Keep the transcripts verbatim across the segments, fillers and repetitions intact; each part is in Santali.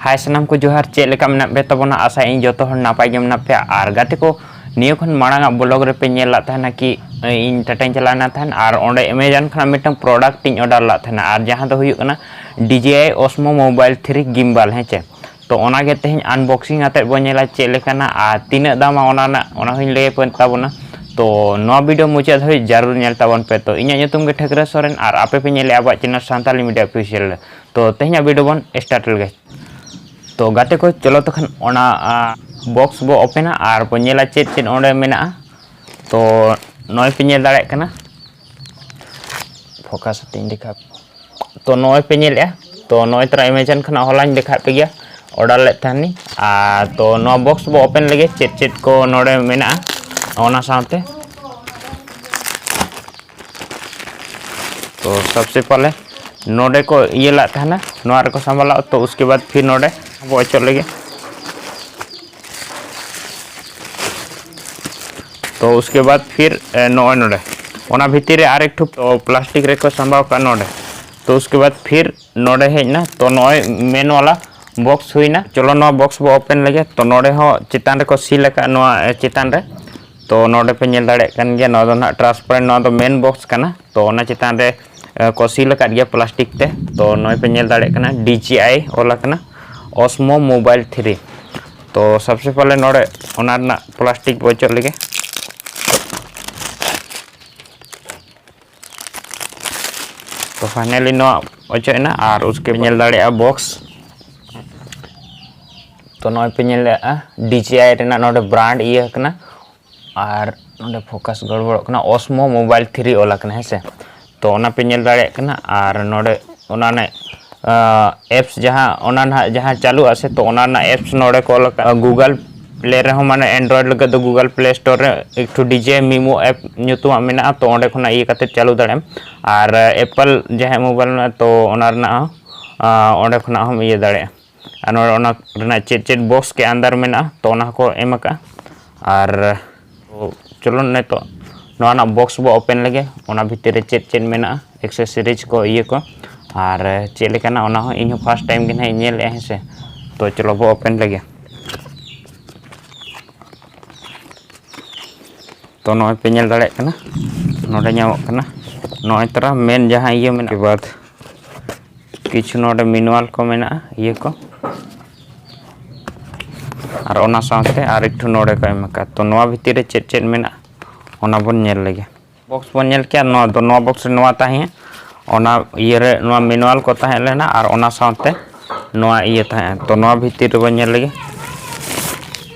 ᱦᱟᱭ ᱥᱟᱱᱟᱢ ᱠᱚ ᱡᱚᱦᱟᱨ, ᱪᱮᱫ ᱞᱮᱠᱟ ᱢᱮᱱᱟᱜ ᱯᱮ ᱛᱟᱵᱚᱱᱟ? ᱟᱥᱟᱭᱟᱹᱧ ᱡᱚᱛᱚ ᱦᱚᱲ ᱱᱟᱯᱟᱭ ᱜᱮ ᱢᱮᱱᱟᱜ ᱯᱮᱭᱟ᱾ ᱟᱨ ᱜᱟᱛᱮ ᱠᱚ, ᱱᱤᱭᱟᱹ ᱠᱷᱚᱱ ᱢᱟᱲᱟᱝ ᱟᱜ ᱵᱞᱚᱜ ᱨᱮᱯᱮ ᱧᱮᱞ ᱞᱟᱜ ᱛᱟᱦᱮᱱᱟ ᱠᱤ ᱤᱧ ᱴᱟᱴᱟᱧ ᱪᱟᱞᱟᱣ ᱮᱱᱟ ᱛᱟᱦᱮᱱ, ᱟᱨ ᱚᱸᱰᱮ ᱮᱢᱮᱡᱚᱱ ᱠᱷᱚᱱᱟᱜ ᱢᱤᱫᱴᱟᱝ ᱯᱨᱚᱰᱟᱠᱴ ᱤᱧ ᱚᱰᱟᱨ ᱞᱟᱜ ᱛᱟᱦᱮᱱᱟ, ᱟᱨ ᱡᱟᱦᱟᱸ ᱫᱚ ᱦᱩᱭᱩᱜ ᱠᱟᱱᱟ ᱰᱤ ᱡᱮ ᱟᱭ ᱚᱥᱢᱳ ᱢᱳᱵᱟᱭᱤᱞ ᱛᱷᱨᱤ ᱜᱤᱢᱵᱟᱞ, ᱦᱮᱸ ᱪᱮ? ᱛᱚ ᱚᱱᱟᱜᱮ ᱛᱮᱦᱮᱧ ᱟᱱᱵᱚᱠᱥᱤᱝ ᱟᱛᱮᱫ ᱵᱚᱱ ᱧᱮᱞᱟ ᱪᱮᱫ ᱞᱮᱠᱟᱱᱟ ᱟᱨ ᱛᱤᱱᱟᱹᱜ ᱫᱟᱢᱟ, ᱚᱱᱟ ᱨᱮᱱᱟᱜ ᱚᱱᱟ ᱦᱚᱸᱧ ᱞᱟᱹᱭ ᱟᱯᱮ ᱛᱟᱵᱚᱱᱟ᱾ ᱛᱚ ᱱᱚᱣᱟ ᱵᱷᱤᱰᱤᱭᱳ ᱢᱩᱪᱟᱹᱫ ᱫᱷᱟᱹᱵᱤᱡ ᱡᱟᱹᱨᱩᱲ ᱧᱮᱞ ᱛᱟᱵᱚᱱ ᱯᱮ᱾ ᱛᱚ ᱤᱧᱟᱹᱜ ᱧᱩᱛᱩᱢ ᱜᱮ ᱴᱷᱟᱹᱠᱨᱟᱹ ᱥᱚᱨᱮᱱ, ᱟᱨ ᱟᱯᱮ ᱯᱮ ᱧᱮᱞᱮᱫᱼᱟ ᱟᱵᱚᱣᱟᱜ ᱪᱮᱱᱮᱞ ᱥᱟᱱᱛᱟᱞᱤ ᱢᱤᱰᱤᱭᱟ ᱚᱯᱷᱤᱥᱤᱭᱟᱞ ᱨᱮ᱾ ᱛᱚ ᱛᱮᱦᱮᱧᱟᱜ ᱵᱷᱤᱰᱤᱭᱳ ᱵᱚᱱ ᱥᱴᱟᱨᱴ ᱞᱮᱜᱮ᱾ ᱛᱚ ᱜᱟᱛᱮ ᱠᱚ, ᱪᱚᱞᱚ ᱛᱚᱠᱷᱟᱱ ᱚᱱᱟ ᱵᱚᱠᱥ ᱵᱚ ᱳᱯᱮᱱᱟ ᱟᱨ ᱵᱚ ᱧᱮᱞᱟ ᱪᱮᱫ ᱪᱮᱫ ᱚᱸᱰᱮ ᱢᱮᱱᱟᱜᱼᱟ᱾ ᱛᱚ ᱱᱚᱜᱼᱚᱭ ᱯᱮ ᱧᱮᱞ ᱫᱟᱲᱮᱭᱟᱜ ᱠᱟᱱᱟ, ᱯᱷᱳᱠᱟᱥ ᱟᱛᱮᱧ ᱫᱮᱠᱷᱟᱣ᱾ ᱛᱚ ᱱᱚᱜᱼᱚᱭ ᱯᱮ ᱧᱮᱞᱮᱫᱼᱟ, ᱛᱚ ᱱᱚᱜᱼᱚᱭ ᱛᱚᱨᱟ ᱮᱢᱮᱡᱚᱱ ᱠᱷᱚᱱᱟᱜ ᱦᱚᱞᱟᱧ ᱫᱮᱠᱷᱟᱣᱟᱫ ᱯᱮ ᱜᱮᱭᱟ, ᱚᱰᱟᱨ ᱞᱮᱫ ᱛᱟᱦᱮᱱᱤᱧ᱾ ᱟᱨ ᱛᱚ ᱱᱚᱣᱟ ᱵᱚᱠᱥ ᱵᱚ ᱳᱯᱮᱱ ᱞᱮᱜᱮ, ᱪᱮᱫ ᱪᱮᱫ ᱠᱚ ᱱᱚᱰᱮ ᱢᱮᱱᱟᱜᱼᱟ ᱚᱱᱟ ᱥᱟᱶᱛᱮ᱾ ᱛᱚ ᱥᱚᱵᱥᱮ ᱯᱟᱦᱞᱮ ᱱᱚᱰᱮ ᱠᱚ ᱤᱭᱟᱹ ᱞᱟᱜ ᱛᱟᱦᱮᱱᱟ, ᱱᱚᱣᱟ ᱨᱮᱠᱚ ᱥᱟᱢᱵᱟᱣ ᱞᱟᱜ, ᱛᱚ ᱩᱥᱠᱮ ᱵᱟᱫ ᱯᱷᱤᱨ ᱱᱚᱰᱮ ᱵᱚ ᱚᱪᱚᱜ ᱞᱮᱜᱮ᱾ ᱛᱚ ᱩᱥᱠᱮ ᱵᱟᱫ ᱯᱷᱤᱨ ᱮ, ᱱᱚᱜᱼᱚᱭ ᱱᱚᱰᱮ ᱚᱱᱟ ᱵᱷᱤᱛᱤᱨ ᱨᱮ ᱟᱨ ᱮᱠᱴᱷᱩ ᱛᱚ ᱯᱞᱟᱥᱴᱤᱠ ᱨᱮᱠᱚ ᱥᱟᱢᱵᱟᱣ ᱠᱟᱜᱼᱟ ᱱᱚᱰᱮ᱾ ᱛᱚ ᱩᱥᱠᱮ ᱵᱟᱫ ᱯᱷᱤᱨ ᱱᱚᱰᱮ ᱦᱮᱡ ᱮᱱᱟ, ᱛᱚ ᱱᱚᱜᱼᱚᱭ ᱢᱮᱱ ᱣᱟᱞᱟ ᱵᱚᱠᱥ ᱦᱩᱭᱱᱟ᱾ ᱪᱚᱞᱚ ᱱᱚᱣᱟ ᱵᱚᱠᱥ ᱵᱚ ᱳᱯᱮᱱ ᱞᱮᱜᱮ᱾ ᱛᱚ ᱱᱚᱰᱮ ᱦᱚᱸ ᱪᱮᱛᱟᱱ ᱨᱮᱠᱚ ᱥᱤᱞ ᱟᱠᱟᱫ ᱱᱚᱣᱟ ᱮ, ᱪᱮᱛᱟᱱ ᱨᱮ᱾ ᱛᱚ ᱱᱚᱰᱮ ᱯᱮ ᱧᱮᱞ ᱫᱟᱲᱮᱭᱟᱜ ᱠᱟᱱ ᱜᱮᱭᱟ, ᱱᱚᱣᱟ ᱫᱚ ᱱᱟᱦᱟᱜ ᱴᱨᱟᱱᱥᱯᱟᱨᱮᱱᱴ, ᱱᱚᱣᱟ ᱫᱚ ᱢᱮᱱ ᱵᱚᱠᱥ ᱠᱟᱱᱟ᱾ ᱛᱚ ᱚᱱᱟ ᱪᱮᱛᱟᱱ ᱨᱮ ᱮ, ᱠᱚ ᱥᱤᱞ ᱟᱠᱟᱫ ᱜᱮᱭᱟ ᱯᱞᱟᱥᱴᱤᱠ ᱛᱮ᱾ ᱛᱚ ᱱᱚᱜᱼᱚᱭ ᱯᱮ ᱧᱮᱞ ᱫᱟᱲᱮᱭᱟᱜ ᱠᱟᱱᱟ ᱰᱤ ᱡᱮ ᱟᱭ ᱚᱞ ᱟᱠᱟᱱᱟ, ᱚᱥᱢᱳ ᱢᱳᱵᱟᱭᱤᱞ ᱛᱷᱨᱤ᱾ ᱛᱚ ᱥᱚᱵᱥᱮ ᱯᱟᱦᱞᱮ ᱱᱚᱰᱮ ᱚᱱᱟ ᱨᱮᱱᱟᱜ ᱯᱞᱟᱥᱴᱤᱠ ᱵᱚ ᱚᱪᱚᱜ ᱞᱮᱜᱮ᱾ ᱛᱚ ᱯᱷᱟᱭᱱᱟᱞᱤ ᱱᱚᱣᱟ ᱚᱪᱚᱜ ᱮᱱᱟ, ᱟᱨ ᱩᱥᱠᱮ ᱧᱮᱞ ᱫᱟᱲᱮᱭᱟᱜᱼᱟ ᱵᱚᱠᱥ᱾ ᱛᱚ ᱱᱚᱜᱼᱚᱭ ᱯᱮ ᱧᱮᱞᱮᱫᱼᱟ ᱰᱤ ᱡᱮ ᱟᱭ ᱨᱮᱱᱟᱜ ᱱᱚᱰᱮ ᱵᱨᱟᱱᱰ ᱤᱭᱟᱹ ᱠᱟᱱᱟ, ᱟᱨ ᱱᱚᱰᱮ ᱯᱷᱳᱠᱟᱥ ᱜᱚᱲᱵᱚᱲᱚᱜ ᱠᱟᱱᱟ, ᱚᱥᱢᱳ ᱢᱳᱵᱟᱭᱤᱞ ᱛᱷᱨᱤ ᱚᱞ ᱟᱠᱟᱱᱟ, ᱦᱮᱸ ᱥᱮ᱾ ᱛᱚ ᱚᱱᱟ ᱯᱮ ᱧᱮᱞ ᱫᱟᱲᱮᱭᱟᱜ ᱠᱟᱱᱟ, ᱟᱨ ᱱᱚᱰᱮ ᱚᱱᱟ ᱨᱮᱱᱟᱜ ᱮᱯᱥ ᱡᱟᱦᱟᱸ, ᱚᱱᱟ ᱱᱟᱦᱟᱜ ᱡᱟᱦᱟᱸ ᱪᱟᱹᱞᱩᱜᱼᱟ ᱥᱮ, ᱛᱚ ᱚᱱᱟ ᱨᱮᱱᱟᱜ ᱮᱯᱥ ᱱᱚᱰᱮ ᱠᱚ ᱚᱞ ᱟᱠᱟᱫᱼᱟ᱾ ᱜᱩᱜᱚᱞ ᱯᱞᱮ ᱨᱮᱦᱚᱸ, ᱢᱟᱱᱮ ᱮᱱᱰᱨᱚᱭᱮᱰ ᱞᱟᱹᱜᱤᱫ ᱫᱚ ᱜᱩᱜᱚᱞ ᱯᱞᱮ ᱥᱴᱳᱨ ᱨᱮ ᱮᱠᱴᱩ ᱰᱤ ᱡᱮ ᱢᱤᱢᱳ ᱮᱯ ᱧᱩᱛᱩᱢᱟᱜ ᱢᱮᱱᱟᱜᱼᱟ, ᱛᱚ ᱚᱸᱰᱮ ᱠᱷᱚᱱᱟᱜ ᱤᱭᱟᱹ ᱠᱟᱛᱮ ᱪᱟᱹᱞᱩ ᱫᱟᱲᱮᱭᱟᱜᱼᱟᱢ᱾ ᱟᱨ ᱮᱯᱮᱞ ᱡᱟᱦᱟᱸᱭᱟᱜ ᱢᱳᱵᱟᱭᱤᱞ ᱢᱮᱱᱟᱜᱼᱟ, ᱛᱚ ᱚᱱᱟ ᱨᱮᱱᱟᱜ ᱦᱚᱸ, ᱟᱸ, ᱚᱸᱰᱮ ᱠᱷᱚᱱᱟᱜ ᱦᱚᱸᱢ ᱤᱭᱟᱹ ᱫᱟᱲᱮᱭᱟᱜᱼᱟ᱾ ᱟᱨ ᱱᱚᱰᱮ ᱚᱱᱟ ᱨᱮᱱᱟᱜ ᱪᱮᱫ ᱪᱮᱫ ᱵᱚᱠᱥ ᱠᱮ ᱟᱱᱫᱟᱨ ᱢᱮᱱᱟᱜᱼᱟ, ᱛᱚ ᱚᱱᱟ ᱦᱚᱸᱠᱚ ᱮᱢ ᱟᱠᱟᱫᱼᱟ᱾ ᱟᱨ ᱪᱚᱞᱚ ᱱᱤᱛᱚᱜ ᱱᱚᱣᱟ ᱨᱮᱱᱟᱜ ᱵᱚᱠᱥ ᱵᱚ ᱳᱯᱮᱱ ᱞᱮᱜᱮ, ᱚᱱᱟ ᱵᱷᱤᱛᱤᱨ ᱨᱮ ᱪᱮᱫ ᱪᱮᱫ ᱢᱮᱱᱟᱜᱼᱟ, ᱮᱠᱥᱮᱥᱚᱨᱤᱡᱽ ᱠᱚ, ᱤᱭᱟᱹ ᱠᱚ, ᱟᱨ ᱪᱮᱫ ᱞᱮᱠᱟᱱᱟ, ᱚᱱᱟ ᱦᱚᱸ ᱤᱧ ᱦᱚᱸ ᱯᱷᱟᱥᱴ ᱴᱟᱭᱤᱢ ᱜᱮ ᱱᱟᱦᱟᱜ ᱤᱧ ᱧᱮᱞᱮᱫᱼᱟ, ᱦᱮᱸ ᱥᱮ᱾ ᱛᱚ ᱪᱚᱞᱚ ᱵᱚ ᱳᱯᱮᱱ ᱞᱮᱜᱮ᱾ ᱛᱚ ᱱᱚᱜᱼᱚᱭ ᱯᱮ ᱧᱮᱞ ᱫᱟᱲᱮᱭᱟᱜ ᱠᱟᱱᱟ, ᱱᱚᱰᱮ ᱧᱟᱢᱚᱜ ᱠᱟᱱᱟ ᱱᱚᱜᱼᱚᱭ ᱛᱟᱨᱟ ᱢᱮᱱ ᱡᱟᱦᱟᱸ ᱤᱭᱟᱹ ᱢᱮᱱᱟᱜᱼᱟ, ᱵᱟᱫ ᱠᱤᱪᱷᱩ ᱱᱚᱰᱮ ᱢᱮᱱᱩᱣᱟᱞ ᱠᱚ ᱢᱮᱱᱟᱜᱼᱟ, ᱤᱭᱟᱹ ᱠᱚ, ᱟᱨ ᱚᱱᱟ ᱥᱟᱶᱛᱮ ᱟᱨ ᱮᱠᱴᱩ ᱱᱚᱰᱮ ᱠᱚ ᱮᱢ ᱟᱠᱟᱫ᱾ ᱛᱚ ᱱᱚᱣᱟ ᱵᱷᱤᱛᱤᱨ ᱨᱮ ᱪᱮᱫ ᱪᱮᱫ ᱢᱮᱱᱟᱜᱼᱟ, ᱚᱱᱟ ᱵᱚᱱ ᱧᱮᱞ ᱞᱮᱜᱮ᱾ ᱵᱚᱠᱥ ᱵᱚᱱ ᱧᱮᱞ ᱠᱮᱜᱼᱟ, ᱱᱚᱣᱟ ᱫᱚ, ᱱᱚᱣᱟ ᱵᱚᱠᱥ ᱨᱮ ᱱᱚᱣᱟ ᱛᱟᱦᱮᱸ, ᱚᱱᱟ ᱤᱭᱟᱹ ᱨᱮ ᱱᱚᱣᱟ ᱢᱮᱱᱩᱣᱟᱞ ᱠᱚ ᱛᱟᱦᱮᱸ ᱞᱮᱱᱟ ᱟᱨ ᱚᱱᱟ ᱥᱟᱶᱛᱮ ᱱᱚᱣᱟ ᱤᱭᱟᱹ ᱛᱟᱦᱮᱸ᱾ ᱛᱚ ᱱᱚᱣᱟ ᱵᱷᱤᱛᱤᱨ ᱨᱮᱵᱚᱱ ᱧᱮᱞ ᱞᱮᱜᱮ᱾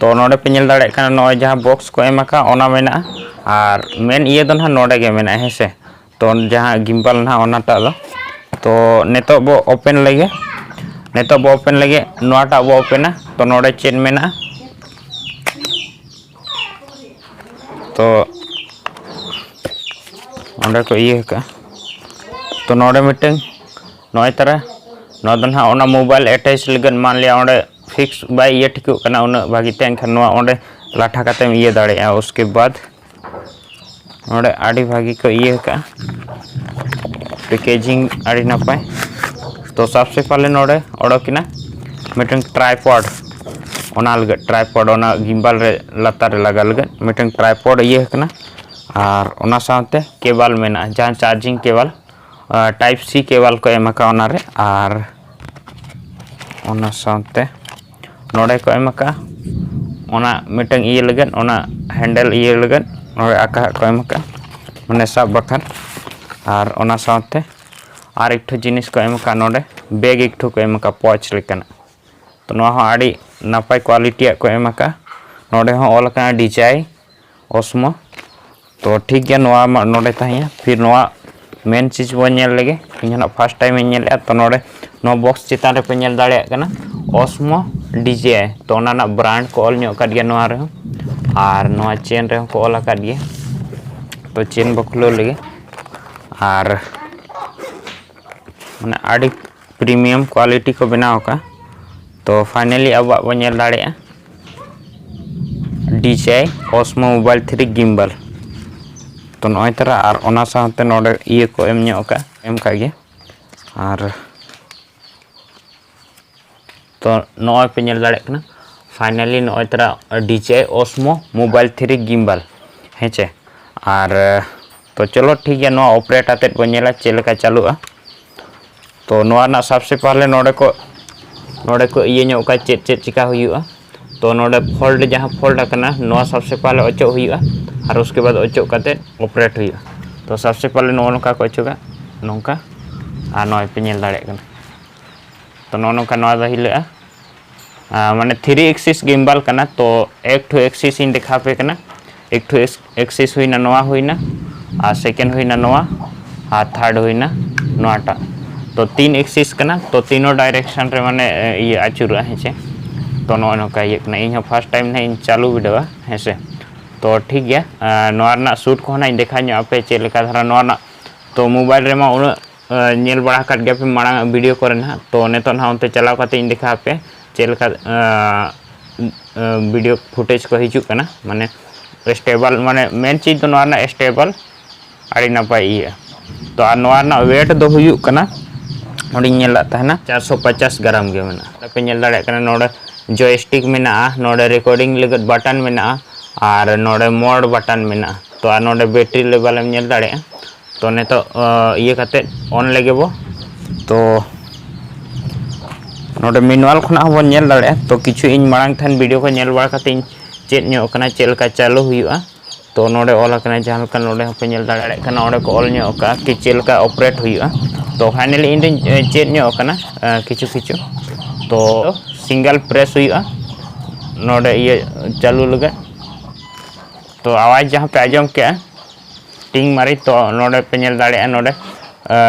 ᱛᱚ ᱱᱚᱰᱮ ᱯᱮ ᱧᱮᱞ ᱫᱟᱲᱮᱭᱟᱜ ᱠᱟᱱᱟ, ᱱᱚᱜᱼᱚᱭ ᱡᱟᱦᱟᱸ ᱵᱚᱠᱥ ᱠᱚ ᱮᱢ ᱟᱠᱟᱫ, ᱚᱱᱟ ᱢᱮᱱᱟᱜᱼᱟ, ᱟᱨ ᱢᱮᱱ ᱤᱭᱟᱹ ᱫᱚ ᱱᱟᱦᱟᱜ ᱱᱚᱰᱮ ᱜᱮ ᱢᱮᱱᱟᱜᱼᱟ, ᱦᱮᱸ ᱥᱮ᱾ ᱛᱚ ᱡᱟᱦᱟᱸ ᱜᱤᱢᱵᱟᱞ ᱱᱟᱦᱟᱜ ᱚᱱᱟᱴᱟᱜ ᱫᱚ᱾ ᱛᱚ ᱱᱤᱛᱚᱜ ᱵᱚ ᱳᱯᱮᱱ ᱞᱮᱜᱮ, ᱱᱤᱛᱚᱜ ᱵᱚ ᱳᱯᱮᱱ ᱞᱮᱜᱮ, ᱱᱚᱣᱟᱴᱟᱜ ᱵᱚ ᱳᱯᱮᱱᱟ᱾ ᱛᱚ ᱱᱚᱰᱮ ᱪᱮᱫ ᱢᱮᱱᱟᱜᱼᱟ? ᱛᱚ ᱚᱸᱰᱮ ᱠᱚ ᱤᱭᱟᱹ ᱟᱠᱟᱫᱼᱟ᱾ ᱛᱚ ᱱᱚᱰᱮ ᱢᱤᱫᱴᱟᱝ ᱱᱚᱜᱼᱚᱭ ᱛᱟᱨᱟ, ᱱᱚᱣᱟ ᱫᱚ ᱱᱟᱦᱟᱜ ᱚᱱᱟ ᱢᱳᱵᱟᱭᱤᱞ ᱮᱴᱮᱪ ᱞᱟᱹᱜᱤᱫ, ᱢᱟᱱ ᱞᱤᱭᱟ ᱚᱸᱰᱮ ᱯᱷᱤᱠᱥ ᱵᱟᱭ ᱤᱭᱟᱹ ᱴᱷᱤᱠᱚᱜ ᱠᱟᱱᱟ ᱩᱱᱟᱹᱜ ᱵᱷᱟᱹᱜᱤ ᱛᱮ, ᱮᱱᱠᱷᱟᱱ ᱱᱚᱣᱟ ᱚᱸᱰᱮ ᱞᱟᱴᱷᱟ ᱠᱟᱛᱮᱢ ᱤᱭᱟᱹ ᱫᱟᱲᱮᱭᱟᱜᱼᱟ᱾ ᱩᱥᱠᱮ ᱵᱟᱫ ᱱᱚᱰᱮ ᱟᱹᱰᱤ ᱵᱷᱟᱹᱜᱤ ᱠᱚ ᱤᱭᱟᱹ ᱟᱠᱟᱫᱼᱟ, ᱯᱮᱠᱮᱡᱤᱝ ᱟᱹᱰᱤ ᱱᱟᱯᱟᱭ᱾ ᱛᱚ ᱥᱟᱵᱥᱮ ᱯᱟᱦᱞᱮ ᱱᱚᱰᱮ ᱚᱰᱚᱠᱮᱱᱟ ᱢᱤᱫᱴᱟᱝ ᱴᱨᱟᱭᱯᱚᱰ, ᱚᱱᱟ ᱞᱟᱹᱜᱤᱫ ᱴᱨᱟᱭᱯᱚᱰ, ᱚᱱᱟ ᱜᱤᱢᱵᱟᱞ ᱨᱮ ᱞᱟᱛᱟᱨ ᱨᱮ ᱞᱟᱜᱟᱣ ᱞᱟᱹᱜᱤᱫ ᱢᱤᱫᱴᱟᱝ ᱴᱨᱟᱭᱯᱚᱰ ᱤᱭᱟᱹ ᱟᱠᱟᱱᱟ᱾ ᱟᱨ ᱚᱱᱟ ᱥᱟᱶᱛᱮ ᱠᱮᱵᱟᱞ ᱢᱮᱱᱟᱜᱼᱟ, ᱡᱟᱦᱟᱸ ᱪᱟᱨᱡᱤᱝ ᱠᱮᱵᱟᱞ, ᱴᱟᱭᱤᱯ ᱥᱤ ᱠᱮᱵᱟᱞ ᱠᱚ ᱮᱢ ᱟᱠᱟᱫ ᱚᱱᱟᱨᱮ᱾ ᱟᱨ ᱚᱱᱟ ᱥᱟᱶᱛᱮ ᱱᱚᱰᱮ ᱠᱚ ᱮᱢ ᱟᱠᱟᱫᱼᱟ ᱚᱱᱟ ᱢᱤᱫᱴᱟᱝ ᱤᱭᱟᱹ ᱞᱟᱹᱜᱤᱫ, ᱚᱱᱟ ᱦᱮᱱᱰᱮᱞ ᱤᱭᱟᱹ ᱞᱟᱹᱜᱤᱫ ᱱᱚᱰᱮ ᱟᱠᱟ ᱠᱚ ᱮᱢ ᱟᱠᱟᱫᱼᱟ, ᱢᱟᱱᱮ ᱥᱟᱵ ᱵᱟᱠᱷᱨᱟ᱾ ᱟᱨ ᱚᱱᱟ ᱥᱟᱶᱛᱮ ᱟᱨ ᱮᱠᱴᱷᱩ ᱡᱤᱱᱤᱥ ᱠᱚ ᱮᱢ ᱟᱠᱟᱫᱼᱟ, ᱱᱚᱰᱮ ᱵᱮᱜᱽ ᱮᱠᱴᱷᱩ ᱠᱚ ᱮᱢ ᱟᱠᱟᱫᱼᱟ, ᱯᱚᱪ ᱞᱮᱠᱟᱱᱟᱜ᱾ ᱛᱚ ᱱᱚᱣᱟ ᱦᱚᱸ ᱟᱹᱰᱤ ᱱᱟᱯᱟᱭ ᱠᱣᱟᱞᱤᱴᱤᱭᱟᱜ ᱠᱚ ᱮᱢ ᱟᱠᱟᱫᱼᱟ᱾ ᱱᱚᱰᱮ ᱦᱚᱸ ᱚᱞ ᱟᱠᱟᱱᱟ ᱰᱤᱡᱟᱭ ᱚᱥᱢᱚ᱾ ᱛᱚ ᱴᱷᱤᱠ ᱜᱮᱭᱟ, ᱱᱚᱣᱟ ᱢᱟ ᱱᱚᱰᱮ ᱛᱟᱦᱮᱸᱭᱟ᱾ ᱯᱷᱤᱨ ᱱᱚᱣᱟ ᱢᱮᱱ ᱪᱤᱡᱽ ᱵᱚᱱ ᱧᱮᱞ ᱞᱮᱜᱮ᱾ ᱤᱧ ᱦᱚᱸ ᱱᱟᱜ ᱯᱷᱟᱥᱴ ᱴᱟᱭᱤᱢ ᱤᱧ ᱧᱮᱞᱮᱫᱼᱟ᱾ ᱛᱚ ᱱᱚᱰᱮ ᱱᱚᱣᱟ ᱵᱚᱠᱥ ᱪᱮᱛᱟᱱ ᱨᱮᱯᱮ ᱧᱮᱞ ᱫᱟᱲᱮᱭᱟᱜ ᱠᱟᱱᱟ ᱚᱥᱢᱚ ᱰᱤᱡᱟᱭ, ᱛᱚ ᱚᱱᱟ ᱨᱮᱱᱟᱜ ᱵᱨᱟᱱᱰ ᱠᱚ ᱚᱞ ᱧᱚᱜ ᱟᱠᱟᱫ ᱜᱮᱭᱟ ᱱᱚᱣᱟ ᱨᱮᱦᱚᱸ, ᱟᱨ ᱱᱚᱣᱟ ᱪᱮᱱ ᱨᱮᱦᱚᱸ ᱠᱚ ᱚᱞ ᱟᱠᱟᱫ ᱜᱮᱭᱟ᱾ ᱛᱚ ᱪᱮᱱ ᱵᱚ ᱠᱷᱩᱞᱟᱹᱣ ᱞᱮᱜᱮ᱾ ᱟᱨ ᱢᱟᱱᱮ ᱟᱹᱰᱤ ᱯᱨᱤᱢᱤᱭᱟᱢ ᱠᱣᱟᱞᱤᱴᱤ ᱠᱚ ᱵᱮᱱᱟᱣ ᱟᱠᱟᱫᱼᱟ᱾ ᱛᱚ ᱯᱷᱟᱭᱱᱟᱞᱤ ᱟᱵᱚᱣᱟᱜ ᱵᱚᱱ ᱧᱮᱞ ᱫᱟᱲᱮᱭᱟᱜᱼᱟ ᱰᱤᱡᱟᱭ ᱚᱥᱢᱚ ᱢᱳᱵᱟᱭᱤᱞ ᱛᱷᱨᱤ ᱜᱤᱢᱵᱟᱞ᱾ ᱛᱚ ᱱᱚᱜᱼᱚᱭ ᱛᱟᱨᱟ, ᱟᱨ ᱚᱱᱟ ᱥᱟᱶᱛᱮ ᱱᱚᱰᱮ ᱤᱭᱟᱹ ᱠᱚ ᱮᱢ ᱧᱚᱜ ᱟᱠᱟᱫ, ᱮᱢ ᱟᱠᱟᱫ ᱜᱮᱭᱟ᱾ ᱟᱨ ᱛᱚ ᱱᱚᱜᱼᱚᱭ ᱯᱮ ᱧᱮᱞ ᱫᱟᱲᱮᱭᱟᱜ ᱠᱟᱱᱟ, finally ᱱᱚᱜᱼᱚᱭ ᱛᱟᱨᱟ DJI Osmo Mobile three Gimbal, ᱦᱮᱸ ᱪᱮ᱾ ᱟᱨ ᱛᱚ ᱪᱚᱞᱚ ᱴᱷᱤᱠ ᱜᱮᱭᱟ, ᱱᱚᱣᱟ operate ᱟᱛᱮᱫ ᱵᱚᱱ ᱧᱮᱞᱟ ᱪᱮᱫ ᱞᱮᱠᱟ ᱪᱟᱹᱞᱩᱜᱼᱟ᱾ ᱛᱚ ᱱᱚᱣᱟ ᱨᱮᱱᱟᱜ ᱥᱟᱵᱥᱮ ᱯᱟᱦᱞᱮ ᱱᱚᱰᱮ ᱠᱚ ᱱᱚᱰᱮ ᱠᱚ ᱤᱭᱟᱹ ᱧᱚᱜ ᱠᱟᱜᱼᱟ ᱪᱮᱫ ᱪᱮᱫ ᱪᱤᱠᱟ ᱦᱩᱭᱩᱜᱼᱟ᱾ ᱛᱚ ᱱᱚᱰᱮ ᱯᱷᱚᱞᱴ ᱡᱟᱦᱟᱸ ᱯᱷᱚᱞᱴ ᱟᱠᱟᱱᱟ, ᱱᱚᱣᱟ ᱥᱟᱵᱥᱮ ᱯᱟᱦᱞᱮ ᱚᱪᱚᱜ ᱦᱩᱭᱩᱜᱼᱟ᱾ ᱟᱨ ᱩᱥᱠᱮ ᱵᱟᱫ ᱚᱪᱚᱜ ᱠᱟᱛᱮᱫ operate ᱦᱩᱭᱩᱜᱼᱟ᱾ ᱛᱚ ᱥᱟᱵᱥᱮ ᱯᱟᱦᱞᱮ ᱱᱚᱜᱼᱚ ᱱᱚᱝᱠᱟ ᱠᱚ ᱚᱪᱚᱜᱟ, ᱱᱚᱝᱠᱟ᱾ ᱟᱨ ᱱᱚᱜᱼᱚᱭ ᱯᱮ ᱧᱮᱞ ᱫᱟᱲᱮᱭᱟᱜ ᱠᱟᱱᱟ, ᱛᱚ ᱱᱚᱜᱼᱚ ᱱᱚᱝᱠᱟ ᱱᱚᱣᱟ ᱫᱚ ᱦᱤᱞᱟᱹᱜᱼᱟ᱾ ᱟᱨ ᱢᱟᱱᱮ three axis gimbal ᱠᱟᱱᱟ, ᱛᱚ ᱮᱠ ᱴᱷᱩ axis ᱤᱧ ᱫᱮᱠᱷᱟᱣ ᱯᱮ ᱠᱟᱱᱟ᱾ ᱮᱠ ᱴᱷᱩ axis ᱦᱩᱭᱱᱟ, ᱱᱚᱣᱟ ᱦᱩᱭᱱᱟ, ᱟᱨ second ᱦᱩᱭᱱᱟ ᱱᱚᱣᱟ, ᱟᱨ third ᱦᱩᱭᱱᱟ ᱱᱚᱣᱟᱴᱟᱜ᱾ ᱛᱚ ᱛᱤᱱ axis ᱠᱟᱱᱟ, ᱛᱚ ᱛᱤᱱᱚ direction ᱨᱮ ᱢᱟᱱᱮ ᱤᱭᱟᱹ ᱟᱹᱪᱩᱨᱚᱜᱼᱟ, ᱦᱮᱸ ᱪᱮ᱾ ᱛᱚ ᱱᱚᱜᱼᱚ ᱱᱚᱝᱠᱟ ᱤᱭᱟᱹᱜ ᱠᱟᱱᱟ᱾ ᱤᱧ ᱦᱚᱸ first time ᱱᱟᱦᱟᱜ ᱤᱧ ᱪᱟᱹᱞᱩ ᱵᱤᱰᱟᱹᱣᱟ, ᱦᱮᱸ ᱥᱮ᱾ ᱛᱚ ᱴᱷᱤᱠ ᱜᱮᱭᱟ, ᱱᱚᱣᱟ ᱨᱮᱱᱟᱜ shoot ᱠᱚᱦᱚᱸ ᱱᱟᱦᱟᱜ ᱤᱧ ᱫᱮᱠᱷᱟᱣ ᱧᱚᱜ ᱟᱯᱮ ᱪᱮᱫ ᱞᱮᱠᱟ ᱫᱷᱟᱨᱟ ᱱᱚᱣᱟ ᱨᱮᱱᱟᱜ᱾ ᱛᱚ mobile ᱨᱮᱢᱟ ᱩᱱᱟᱹᱜ ᱧᱮᱞ ᱵᱟᱲᱟ ᱟᱠᱟᱫ ᱜᱮᱭᱟ ᱯᱮ ᱢᱟᱲᱟᱝ ᱟᱜ video ᱠᱚᱨᱮ ᱱᱟᱦᱟᱜ᱾ ᱛᱚ ᱱᱤᱛᱚᱜ ᱱᱟᱦᱟᱜ ᱚᱱᱛᱮ ᱪᱟᱞᱟᱣ ᱠᱟᱛᱮ ᱤᱧ ᱫᱮᱠᱷᱟᱣ ᱟᱯᱮ ᱪᱮᱫ ᱞᱮᱠᱟ video footage ᱠᱚ ᱦᱤᱡᱩᱜ ᱠᱟᱱᱟ, ᱢᱟᱱᱮ stable, ᱢᱟᱱᱮ main ᱪᱤᱡᱽ ᱫᱚ ᱱᱚᱣᱟ ᱨᱮᱱᱟᱜ stable ᱟᱹᱰᱤ ᱱᱟᱯᱟᱭ ᱤᱭᱟᱹᱜᱼᱟ᱾ ᱛᱚ ᱟᱨ ᱱᱚᱣᱟ ᱨᱮᱱᱟᱜ weight ᱫᱚ ᱦᱩᱭᱩᱜ ᱠᱟᱱᱟ, ᱚᱸᱰᱮᱧ ᱧᱮᱞ ᱞᱮᱫ ᱛᱟᱦᱮᱱᱟ, ᱪᱟᱨᱥᱚ ᱯᱚᱪᱟᱥ ᱜᱨᱟᱢ ᱜᱮ ᱢᱮᱱᱟᱜᱼᱟ᱾ ᱟᱯᱮ ᱧᱮᱞ ᱫᱟᱲᱮᱭᱟᱜ ᱠᱟᱱᱟ, ᱱᱚᱰᱮ joystick ᱢᱮᱱᱟᱜᱼᱟ, ᱱᱚᱰᱮ recording ᱞᱟᱹᱜᱤᱫ button ᱢᱮᱱᱟᱜᱼᱟ, ᱟᱨ ᱱᱚᱰᱮ mode button ᱢᱮᱱᱟᱜᱼᱟ᱾ ᱛᱚ ᱟᱨ ᱱᱚᱰᱮ battery level ᱮᱢ ᱧᱮᱞ ᱫᱟᱲᱮᱭᱟᱜᱼᱟ᱾ ᱛᱚ ᱱᱤᱛᱚᱜ ᱤᱭᱟᱹ ᱠᱟᱛᱮᱫ on ᱞᱮᱜᱮ ᱵᱚ᱾ ᱛᱚ ᱱᱚᱰᱮ manual ᱠᱷᱚᱱᱟᱜ ᱦᱚᱸᱵᱚᱱ ᱧᱮᱞ ᱫᱟᱲᱮᱭᱟᱜᱼᱟ᱾ ᱛᱚ ᱠᱤᱪᱷᱩ ᱤᱧ ᱢᱟᱲᱟᱝ ᱛᱟᱦᱮᱱ video ᱠᱚ ᱧᱮᱞ ᱵᱟᱲᱟ ᱠᱟᱛᱮ ᱤᱧ ᱪᱮᱫ ᱧᱚᱜ ᱠᱟᱱᱟ ᱪᱮᱫ ᱞᱮᱠᱟ ᱪᱟᱹᱞᱩ ᱦᱩᱭᱩᱜᱼᱟ᱾ ᱛᱚ ᱱᱚᱰᱮ ᱚᱞ ᱟᱠᱟᱱᱟ, ᱡᱟᱦᱟᱸ ᱞᱮᱠᱟ ᱱᱚᱰᱮ ᱦᱚᱸᱯᱮ ᱧᱮᱞ ᱫᱟᱲᱮᱭᱟᱜ ᱠᱟᱱᱟ, ᱚᱸᱰᱮ ᱠᱚ ᱚᱞ ᱧᱚᱜ ᱟᱠᱟᱫᱼᱟ ᱠᱤ ᱪᱮᱫ ᱞᱮᱠᱟ operate ᱦᱩᱭᱩᱜᱼᱟ᱾ ᱛᱚ finally ᱤᱧ ᱫᱚᱧ ᱪᱮᱫ ᱧᱚᱜ ᱟᱠᱟᱱᱟ ᱠᱤᱪᱷᱩ ᱠᱤᱪᱷᱩ᱾ ᱛᱚ single press ᱦᱩᱭᱩᱜᱼᱟ ᱱᱚᱰᱮ ᱤᱭᱟᱹ ᱪᱟᱹᱞᱩ ᱞᱟᱹᱜᱤᱫ᱾ ᱛᱚ ᱟᱣᱟᱡᱽ ᱡᱟᱦᱟᱸ ᱯᱮ ᱟᱸᱡᱚᱢ ᱠᱮᱜᱼᱟ ᱴᱤᱝ ᱢᱟᱹᱨᱤ, ᱛᱚ ᱱᱚᱰᱮ ᱯᱮ ᱧᱮᱞ ᱫᱟᱲᱮᱭᱟᱜᱼᱟ, ᱱᱚᱰᱮ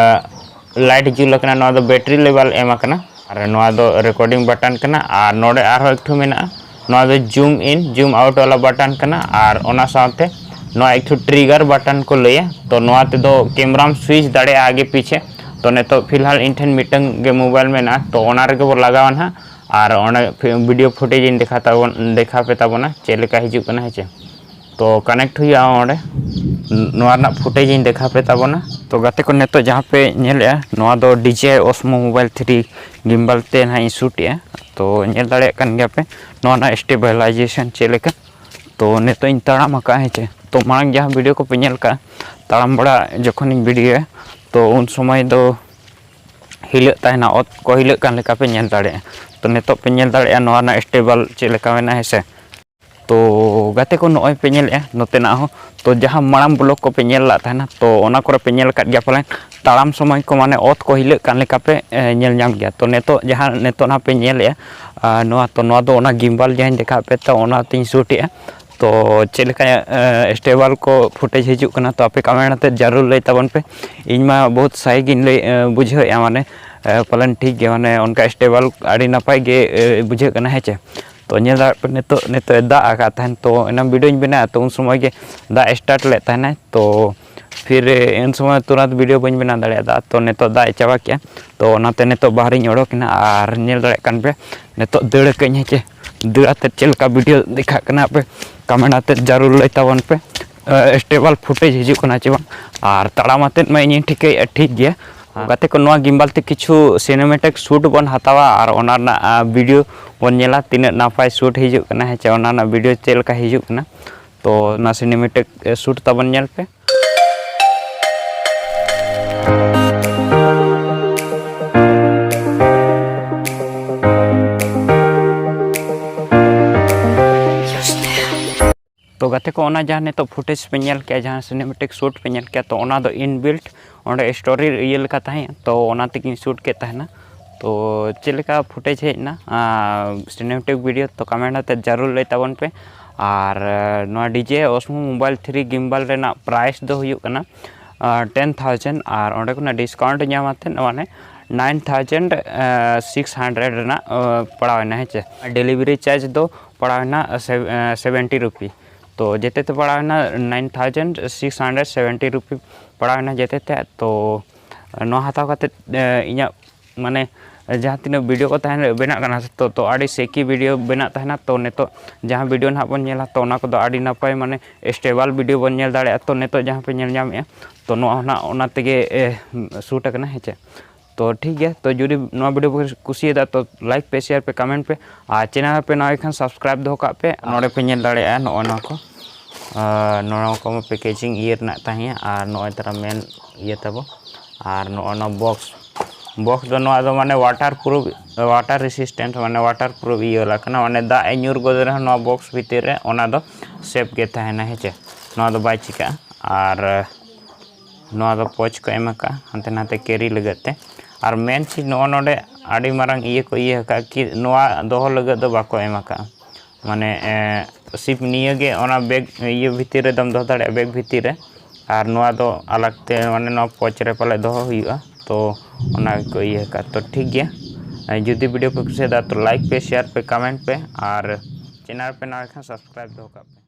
light ᱡᱩᱞ ᱟᱠᱟᱱᱟ, ᱱᱚᱣᱟ ᱫᱚ battery level ᱮᱢ ᱟᱠᱟᱱᱟ᱾ ᱟᱨ ᱱᱚᱣᱟ ᱫᱚ recording button ᱠᱟᱱᱟ᱾ ᱟᱨ ᱱᱚᱰᱮ ᱟᱨᱦᱚᱸ ᱮᱠᱴᱷᱩ ᱢᱮᱱᱟᱜᱼᱟ, ᱱᱚᱣᱟ ᱫᱚ zoom in zoom out ᱣᱟᱞᱟ button ᱠᱟᱱᱟ᱾ ᱟᱨ ᱚᱱᱟ ᱥᱟᱶᱛᱮ ᱱᱚᱣᱟ ᱮᱠᱴᱷᱩ trigger button ᱠᱚ ᱞᱟᱹᱭᱟ, ᱛᱚ ᱱᱚᱣᱟ ᱛᱮᱫᱚ camera ᱢ switch ᱫᱟᱲᱮᱭᱟᱜᱼᱟ ᱟᱜᱮ ᱯᱤᱪᱷᱮ᱾ ᱛᱚ ᱱᱤᱛᱚᱜ ᱯᱷᱤᱞᱦᱟᱞ ᱤᱧ ᱴᱷᱮᱱ ᱢᱤᱫᱴᱟᱝ ᱜᱮ mobile ᱢᱮᱱᱟᱜᱼᱟ, ᱛᱚ ᱚᱱᱟ ᱨᱮᱜᱮ ᱵᱚ ᱞᱟᱜᱟᱣᱟ ᱱᱟᱦᱟᱜ᱾ ᱟᱨ ᱚᱱᱟ video footage ᱤᱧ ᱫᱮᱠᱷᱟ ᱛᱟᱵᱚᱱ ᱫᱮᱠᱷᱟᱣ ᱯᱮ ᱛᱟᱵᱚᱱᱟ ᱪᱮᱫ ᱞᱮᱠᱟ ᱦᱤᱡᱩᱜ ᱠᱟᱱᱟ, ᱦᱮᱸ ᱪᱮ᱾ ᱛᱚ connect ᱦᱩᱭᱩᱜᱼᱟ ᱚᱸᱰᱮ᱾ ᱱᱚᱣᱟ ᱨᱮᱱᱟᱜ footage ᱤᱧ ᱫᱮᱠᱷᱟᱣ ᱯᱮ ᱛᱟᱵᱚᱱᱟ᱾ ᱛᱚ ᱜᱟᱛᱮ ᱠᱚ, ᱱᱤᱛᱚᱜ ᱡᱟᱦᱟᱸ ᱯᱮ ᱧᱮᱞᱮᱜᱼᱟ, ᱱᱚᱣᱟ ᱫᱚ DJI Osmo Mobile three gimbal ᱛᱮ ᱱᱟᱦᱟᱜ ᱤᱧ shoot ᱮᱜᱼᱟ᱾ ᱛᱚ ᱧᱮᱞ ᱫᱟᱲᱮᱭᱟᱜ ᱠᱟᱱ ᱜᱮᱭᱟ ᱯᱮ ᱱᱚᱣᱟ ᱨᱮᱱᱟᱜ stabilization ᱪᱮᱫ ᱞᱮᱠᱟ᱾ ᱛᱚ ᱱᱤᱛᱚᱜ ᱤᱧ ᱛᱟᱲᱟᱢ ᱟᱠᱟᱫᱼᱟ, ᱦᱮᱸ ᱪᱮ᱾ ᱛᱚ ᱢᱟᱲᱟᱝ ᱡᱟᱦᱟᱸ video ᱠᱚᱯᱮ ᱧᱮᱞ ᱠᱟᱜᱼᱟ, ᱛᱟᱲᱟᱢ ᱵᱟᱲᱟ ᱡᱚᱠᱷᱚᱱᱤᱧ videoᱭᱟ, ᱛᱚ ᱩᱱ ᱥᱚᱢᱚᱭ ᱫᱚ ᱦᱤᱞᱟᱹᱜ ᱛᱟᱦᱮᱱᱟ, ᱚᱛ ᱠᱚ ᱦᱤᱞᱟᱹᱜ ᱠᱟᱱ ᱞᱮᱠᱟ ᱯᱮ ᱧᱮᱞ ᱫᱟᱲᱮᱭᱟᱜᱼᱟ᱾ ᱛᱚ ᱱᱤᱛᱚᱜ ᱯᱮ ᱧᱮᱞ ᱫᱟᱲᱮᱭᱟᱜᱼᱟ ᱱᱚᱣᱟ ᱨᱮᱱᱟᱜ stable ᱪᱮᱫ ᱞᱮᱠᱟ ᱢᱮᱱᱟᱜᱼᱟ, ᱦᱮᱸ ᱥᱮ᱾ ᱛᱚ ᱜᱟᱛᱮ ᱠᱚ, ᱱᱚᱜᱼᱚᱭ ᱯᱮ ᱧᱮᱞᱮᱜᱼᱟ ᱱᱚᱛᱮᱱᱟᱜ ᱦᱚᱸ, ᱛᱚ ᱡᱟᱦᱟᱸ ᱢᱟᱲᱟᱝ vlog ᱠᱚᱯᱮ ᱧᱮᱞ ᱞᱮᱫ ᱛᱟᱦᱮᱱᱟ, ᱛᱚ ᱚᱱᱟ ᱠᱚᱨᱮ ᱯᱮ ᱧᱮᱞ ᱟᱠᱟᱫ ᱜᱮᱭᱟ ᱯᱟᱞᱮᱱ, ᱛᱟᱲᱟᱢ ᱥᱚᱢᱚᱭ ᱠᱚ ᱢᱟᱱᱮ ᱚᱛ ᱠᱚ ᱦᱤᱞᱟᱹᱜ ᱠᱟᱱ ᱞᱮᱠᱟ ᱯᱮ, ᱮ, ᱧᱮᱞ ᱧᱟᱢ ᱜᱮᱭᱟ᱾ ᱛᱚ ᱱᱤᱛᱚᱜ ᱡᱟᱦᱟᱸ ᱱᱤᱛᱚᱜ ᱱᱟᱦᱟᱜ ᱯᱮ ᱧᱮᱞᱮᱜᱼᱟ, ᱟᱨ ᱱᱚᱣᱟ, ᱛᱚ ᱱᱚᱣᱟ ᱫᱚ ᱚᱱᱟ gimbal ᱡᱟᱦᱟᱸᱧ ᱫᱮᱠᱷᱟᱣ ᱯᱮ, ᱛᱚ ᱚᱱᱟᱛᱤᱧ shootᱮᱜᱼᱟ᱾ ᱛᱚ ᱪᱮᱫ ᱞᱮᱠᱟ, ᱮ, stable ᱠᱚ footage ᱦᱤᱡᱩᱜ ᱠᱟᱱᱟ, ᱛᱚ ᱟᱯᱮ comment ᱟᱛᱮᱫ ᱡᱟᱹᱨᱩᱲ ᱞᱟᱹᱭ ᱛᱟᱵᱚᱱ ᱯᱮ᱾ ᱤᱧ ᱢᱟ ᱵᱚᱦᱩᱛ ᱥᱟᱭ ᱜᱤᱧ ᱞᱟᱹᱭ, ᱮ, ᱵᱩᱡᱷᱟᱹᱣᱮᱫᱼᱟ, ᱢᱟᱱᱮ, ᱮ, ᱯᱟᱞᱮᱱ ᱴᱷᱤᱠ ᱜᱮ, ᱢᱟᱱᱮ ᱚᱱᱠᱟ stable ᱟᱹᱰᱤ ᱱᱟᱯᱟᱭ ᱜᱮ, ᱮ, ᱵᱩᱡᱷᱟᱹᱜ ᱠᱟᱱᱟ, ᱦᱮᱸ ᱪᱮ᱾ ᱛᱚ ᱧᱮᱞ ᱫᱟᱲᱮᱭᱟᱜ ᱯᱮ, ᱱᱤᱛᱚᱜ, ᱱᱤᱛᱚᱜ ᱮ ᱫᱟᱜ ᱟᱠᱟᱫ ᱛᱟᱦᱮᱱ, ᱛᱚ ᱮᱱᱟᱝ videoᱧ ᱵᱮᱱᱟᱣᱟ, ᱛᱚ ᱩᱱ ᱥᱚᱢᱚᱭ ᱜᱮ ᱫᱟᱜ start ᱞᱮᱫ ᱛᱟᱦᱮᱱᱟᱭ, ᱛᱚ ᱯᱷᱤᱨ ᱩᱱ ᱥᱚᱢᱚᱭ ᱛᱩᱨᱟᱸᱛ video ᱵᱟᱹᱧ ᱵᱮᱱᱟᱣ ᱫᱟᱲᱮᱭᱟᱫᱟ᱾ ᱛᱚ ᱱᱤᱛᱚᱜ ᱫᱟᱜ ᱮ ᱪᱟᱵᱟ ᱠᱮᱜᱼᱟ, ᱛᱚ ᱚᱱᱟᱛᱮ ᱱᱤᱛᱚᱜ ᱵᱟᱦᱨᱮᱧ ᱚᱰᱚᱠ ᱮᱱᱟ᱾ ᱟᱨ ᱧᱮᱞ ᱫᱟᱲᱮᱭᱟᱜ ᱠᱟᱱ ᱯᱮ, ᱱᱤᱛᱚᱜ ᱫᱟᱹᱲ ᱟᱠᱟᱹᱧ, ᱦᱮᱸ ᱪᱮ᱾ ᱫᱟᱹᱲ ᱟᱛᱮᱫ ᱪᱮᱫ ᱞᱮᱠᱟ video ᱫᱮᱠᱷᱟᱜ ᱠᱟᱱᱟ, ᱟᱯᱮ comment ᱟᱛᱮᱫ ᱡᱟᱹᱨᱩᱲ ᱞᱟᱹᱭ ᱛᱟᱵᱚᱱ ᱯᱮ᱾ ᱮ, stable footage ᱦᱤᱡᱩᱜ ᱠᱟᱱᱟ ᱪᱮ ᱵᱟᱝ? ᱟᱨ ᱛᱟᱲᱟᱢ ᱟᱛᱮᱫ ᱢᱟ ᱤᱧᱤᱧ ᱴᱷᱤᱠᱟᱹᱭᱮᱫᱼᱟ, ᱴᱷᱤᱠ ᱜᱮᱭᱟ᱾ ᱜᱟᱛᱮ ᱠᱚ, ᱱᱚᱣᱟ gimbal ᱛᱮ ᱠᱤᱪᱷᱩ cinematic shoot ᱵᱚᱱ ᱦᱟᱛᱟᱣᱟ ᱟᱨ ᱚᱱᱟ ᱨᱮᱱᱟᱜ, ᱟ, video ᱵᱚᱱ ᱧᱮᱞᱟ, ᱛᱤᱱᱟᱹᱜ ᱱᱟᱯᱟᱭ shoot ᱦᱤᱡᱩᱜ ᱠᱟᱱᱟ, ᱦᱮᱸ ᱪᱮ, ᱚᱱᱟ ᱨᱮᱱᱟᱜ video ᱪᱮᱫ ᱞᱮᱠᱟ ᱦᱤᱡᱩᱜ ᱠᱟᱱᱟ᱾ ᱛᱚ ᱚᱱᱟ cinematic, ᱮ, shoot ᱛᱟᱵᱚᱱ ᱧᱮᱞ ᱯᱮ᱾ ᱛᱚ ᱜᱟᱛᱮ ᱠᱚ, ᱚᱱᱟ ᱡᱟᱦᱟᱸ ᱱᱤᱛᱚᱜ footage ᱯᱮ ᱧᱮᱞ ᱠᱮᱜᱼᱟ, ᱡᱟᱦᱟᱸ cinematic shoot ᱯᱮ ᱧᱮᱞ ᱠᱮᱜᱼᱟ, ᱛᱚ ᱚᱱᱟ ᱫᱚ inbuilt ᱚᱸᱰᱮ story ᱤᱭᱟᱹ ᱞᱮᱠᱟ ᱛᱟᱦᱮᱸ, ᱛᱚ ᱚᱱᱟ ᱛᱮᱜᱤᱧ shoot ᱠᱮᱫ ᱛᱟᱦᱮᱱᱟ᱾ ᱛᱚ ᱪᱮᱫ ᱞᱮᱠᱟ footage ᱦᱮᱡ ᱮᱱᱟ, ᱟᱨ cinematic video, ᱛᱚ comment ᱟᱛᱮᱫ ᱡᱟᱹᱨᱩᱲ ᱞᱟᱹᱭ ᱛᱟᱵᱚᱱ ᱯᱮ᱾ ᱟᱨ, ᱮ, ᱱᱚᱣᱟ D J Osmo Mobile three gimbal ᱨᱮᱱᱟᱜ price ᱫᱚ ᱦᱩᱭᱩᱜ ᱠᱟᱱᱟ, ᱟᱨ ten thousand, ᱟᱨ ᱚᱸᱰᱮ ᱠᱷᱚᱱᱟᱜ discount ᱧᱟᱢ ᱟᱛᱮᱫ ᱢᱟᱱᱮ nine thousand six hundred ᱨᱮᱱᱟᱜ, ᱟᱨ, ᱯᱟᱲᱟᱣ ᱮᱱᱟ, ᱦᱮᱸ ᱪᱮ᱾ Delivery charge ᱫᱚ ᱯᱟᱲᱟᱣ ᱮᱱᱟ, ᱥᱮ-, ᱟᱨ, seventy rupee᱾ ᱛᱚ ᱡᱮᱛᱮ ᱛᱮ ᱯᱟᱲᱟᱣ ᱮᱱᱟ nine thousand six hundred seventy rupee ᱯᱟᱲᱟᱣ ᱮᱱᱟ ᱡᱮᱛᱮ ᱛᱮ᱾ ᱛᱚ ᱱᱚᱣᱟ ᱦᱟᱛᱟᱣ ᱠᱟᱛᱮᱫ, ᱟᱨ, ᱤᱧᱟᱹᱜ ᱢᱟᱱᱮ ᱡᱟᱦᱟᱸ ᱛᱤᱱᱟᱹᱜ video ᱠᱚ ᱛᱟᱦᱮᱱ ᱵᱮᱱᱟᱜ ᱠᱟᱱᱟ, ᱛᱚ, ᱛᱚ ᱟᱹᱰᱤ shaky video ᱵᱮᱱᱟᱜ ᱛᱟᱦᱮᱱᱟ᱾ ᱛᱚ ᱱᱤᱛᱚᱜ ᱡᱟᱦᱟᱸ video ᱱᱟᱦᱟᱜ ᱵᱚᱱ ᱧᱮᱞᱟ, ᱛᱚ ᱚᱱᱟ ᱠᱚᱫᱚ ᱟᱹᱰᱤ ᱱᱟᱯᱟᱭ, ᱢᱟᱱᱮ stable video ᱵᱚᱱ ᱧᱮᱞ ᱫᱟᱲᱮᱭᱟᱜᱼᱟ᱾ ᱛᱚ ᱱᱤᱛᱚᱜ ᱡᱟᱦᱟᱸ ᱯᱮ ᱧᱮᱞ ᱧᱟᱢᱮᱜᱼᱟ, ᱛᱚ ᱱᱚᱣᱟ ᱦᱚᱸ ᱱᱟᱦᱟᱜ ᱚᱱᱟ ᱛᱮᱜᱮ, ᱮ, shoot ᱟᱠᱟᱱᱟ, ᱦᱮᱸ ᱪᱮ᱾ ᱛᱚ ᱴᱷᱤᱠ ᱜᱮᱭᱟ, ᱛᱚ ᱡᱩᱫᱤ ᱱᱚᱣᱟ ᱵᱷᱤᱰᱤᱭᱳ ᱯᱮ ᱠᱩᱥᱤᱭᱟᱫᱟ ᱛᱚ ᱞᱟᱭᱤᱠ ᱯᱮ, ᱥᱮᱭᱟᱨ ᱯᱮ, ᱠᱚᱢᱮᱱᱴ ᱯᱮ, ᱟᱨ ᱪᱮᱱᱮᱞ ᱨᱮ ᱯᱮ ᱱᱟᱣᱟ ᱠᱷᱟᱱ ᱥᱟᱵᱥᱠᱨᱟᱭᱤᱵ ᱫᱚᱦᱚ ᱠᱟᱜ ᱯᱮ᱾ ᱱᱚᱰᱮ ᱯᱮ ᱧᱮᱞ ᱫᱟᱲᱮᱭᱟᱜᱼᱟ ᱱᱚᱜᱼᱚ ᱱᱚᱣᱟ ᱠᱚ, ᱟᱨ ᱱᱚᱣᱟ ᱠᱚ ᱯᱮᱠᱮᱡᱤᱝ ᱤᱭᱟᱹ ᱨᱮᱱᱟᱜ ᱛᱟᱦᱮᱸᱭᱟ᱾ ᱟᱨ ᱱᱚᱜᱼᱚᱭ ᱛᱟᱨᱟ ᱢᱮᱱ ᱤᱭᱟᱹ ᱛᱟᱵᱚ, ᱟᱨ ᱱᱚᱜᱼᱚ ᱱᱚᱣᱟ ᱵᱚᱠᱥ, ᱵᱚᱠᱥ ᱫᱚ ᱱᱚᱣᱟ ᱫᱚ ᱢᱟᱱᱮ ᱣᱟᱴᱟᱨ ᱯᱨᱩᱯᱷ, ᱣᱟᱴᱟᱨ ᱨᱮᱥᱤᱥᱴᱮᱱᱴ, ᱢᱟᱱᱮ ᱣᱟᱴᱟᱨ ᱯᱨᱩᱯᱷ ᱤᱭᱟᱹ ᱵᱟᱞᱟ ᱠᱟᱱᱟ, ᱢᱟᱱᱮ ᱫᱟᱜ ᱮ ᱧᱩᱨ ᱜᱚᱫ ᱨᱮᱦᱚᱸ ᱱᱚᱣᱟ ᱵᱚᱠᱥ ᱵᱷᱤᱛᱤᱨ ᱨᱮ ᱚᱱᱟ ᱫᱚ ᱥᱮᱯ ᱜᱮ ᱛᱟᱦᱮᱱᱟ, ᱦᱮᱸ ᱪᱮ, ᱱᱚᱣᱟ ᱫᱚ ᱵᱟᱭ ᱪᱤᱠᱟᱹᱜᱼᱟ᱾ ᱟᱨ ᱱᱚᱣᱟ ᱫᱚ ᱯᱚᱪ ᱠᱚ ᱮᱢ ᱟᱠᱟᱫᱼᱟ ᱦᱟᱱᱛᱮ ᱱᱟᱛᱮ ᱠᱮᱨᱤ ᱞᱟᱹᱜᱤᱫ ᱛᱮ᱾ ᱟᱨ ᱢᱮᱱ ᱪᱮᱫ ᱱᱚᱜᱼᱚ ᱱᱚᱰᱮ ᱟᱹᱰᱤ ᱢᱟᱨᱟᱝ ᱤᱭᱟᱹ ᱠᱚ ᱤᱭᱟᱹ ᱟᱠᱟᱫᱼᱟ ᱠᱤ ᱱᱚᱣᱟ ᱫᱚᱦᱚ ᱞᱟᱹᱜᱤᱫ ᱫᱚ ᱵᱟᱠᱚ ᱮᱢ ᱟᱠᱟᱫᱼᱟ, ᱢᱟᱱᱮ ᱥᱤᱯ ᱱᱤᱭᱟᱹ ᱜᱮ ᱚᱱᱟ ᱵᱮᱜᱽ ᱤᱭᱟᱹ ᱵᱷᱤᱛᱤᱨ ᱨᱮᱫᱚᱢ ᱫᱚᱦᱚ ᱫᱟᱲᱮᱭᱟᱜᱼᱟ ᱵᱮᱜᱽ ᱵᱷᱤᱛᱤᱨ ᱨᱮ᱾ ᱟᱨ ᱱᱚᱣᱟ ᱫᱚ ᱟᱞᱟᱜᱽ ᱛᱮ ᱢᱟᱱᱮ ᱱᱚᱣᱟ ᱯᱚᱪ ᱨᱮ ᱯᱟᱞᱮ ᱫᱚᱦᱚ ᱦᱩᱭᱩᱜᱼᱟ, ᱛᱚ ᱚᱱᱟ ᱜᱮᱠᱚ ᱤᱭᱟᱹ ᱟᱠᱟᱫᱼᱟ᱾ ᱛᱚ ᱴᱷᱤᱠ ᱜᱮᱭᱟ, ᱡᱩᱫᱤ ᱵᱷᱤᱰᱤᱭᱳ ᱯᱮ ᱠᱩᱥᱤᱭᱟᱫᱟ ᱛᱚ ᱞᱟᱭᱤᱠ ᱯᱮ, ᱥᱮᱭᱟᱨ ᱯᱮ, ᱠᱚᱢᱮᱱᱴ ᱯᱮ, ᱟᱨ ᱪᱮᱱᱮᱞ ᱯᱮ ᱱᱟᱣᱟ ᱠᱷᱟᱱ ᱥᱟᱵᱥᱠᱨᱟᱭᱤᱵ ᱫᱚᱦᱚ ᱠᱟᱜ ᱯᱮ᱾